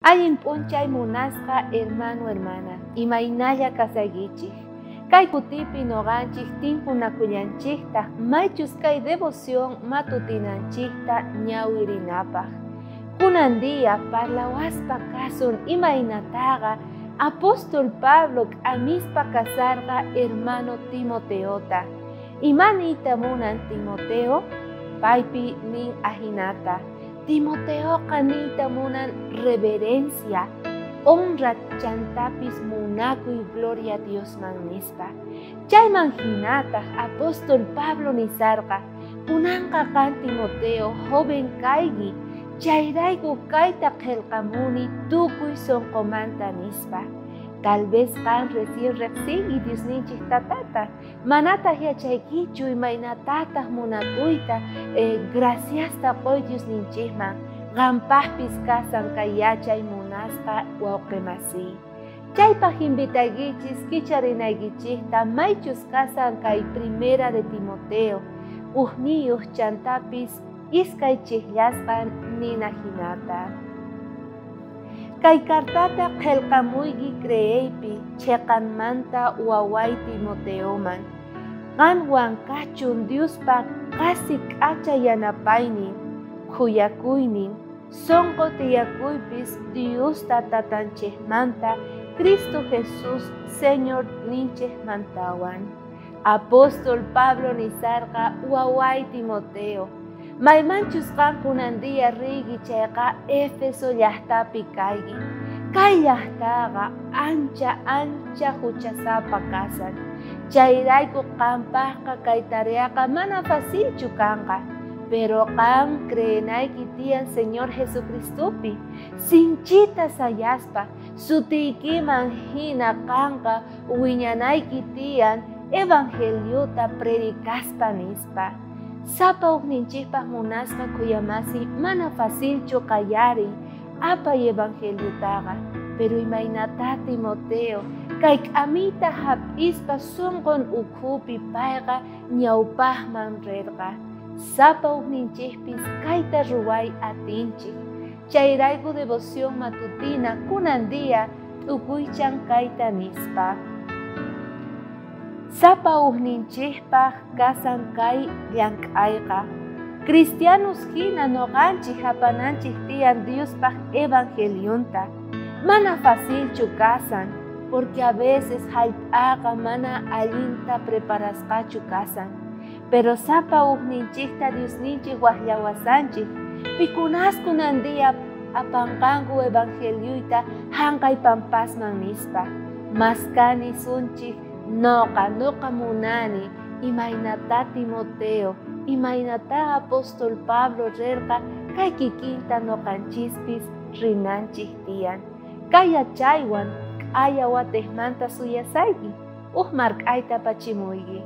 Allin p'unchay munasqa hermano hermana, imaynalla kasaykichik. Kay kutipi noqanchik tinkunakullanchikta maychus kay devoción matutinanchikta ñawirinapaq. Kunan día parlawaspa kasun imaynataqa apóstol Pablo k'amispa kasarqa hermano Timoteota. Imaniyta munan Timoteo? Paypi nin ajinata. Timoteoqa niyta munan reverencia, honra chantapis munakuy gloria Diosman nispa. Chayman hinataq apóstol Pablo nisarqa, kunanqa qan Timoteo joven kayki, chayrayku kayta qillqamuni tukuy sunqumanta nispa. Tal vez qan recién riqsinki Diosninchik tatata, manataq yachaykichu imaynatataq munakuyta, graciasta quy Diosninchikman, qampaqpis kasan kay yachay munasqa wawqimasiy. Chaypaq invitaykichis kicharinaykichikta maychus kasan kay primera de Timoteo, ujniyuq chantapis iskay chiqllasqa nina hinata. Kay kartata qillqamuyki creeypi chiqanmanta waway Timoteoman. Qanwan kachun Diospaq qasi k'acha yanapaynin, khuyakuynin, sunqu tiyakuypis Diosta tatanchikmanta, Cristo Jesús Señor ninchikmantawan. Apóstol Pablo nisarqa waway Timoteo, maymanchus qan kunan día riyki chayqa Éfeso llaqtapi kayki. Kay llaqtaqa ancha ancha huchasapa kasan. Chayrayku qampaqqa kay tareaqa mana facilchu kanqa, pero qan creenayki tiyan Señor Jesucristopi, sinchita sayaspa, sutiykiman hina qanqa wiñanayki tiyan evangeliota predicaspa nispa. Sapa ujninchikpaq munasqa khuyamasi mana facilchu qallariy apay evangeliotaqa, pero imaynata Timoteo kay k'amiyta hap'ispa sunqun ukhupi payqa ñawpaqman rirqa. Sapa ujninchikpis kayta ruway atinchik. Chayrayku devoción matutina kunan día t'ukuychan kayta nispa. Sapa ujninchikpaq kasan kay llank'ayqa. Cristianos hina noqanchik apananchik tiyan Diospaq evangelionta. Mana facilchu kasan, porque a veces hallp'aqa mana allinta preparasqachu kasan. Pero sapa ujninchikta Diosninchik waqllawasanchik, pikunas kunan día apanqanku evangelioyta hanqay pampasman nispa. Maskani sunchik noqa, noqa munani, imaynata Timoteo, imaynata apóstol Pablo rirqa kay kikinta noqanchispis rinanchik tiyan. Kay yachaywan k'aya watejmanta suyasayki, uj mark'ayta pachimuyki.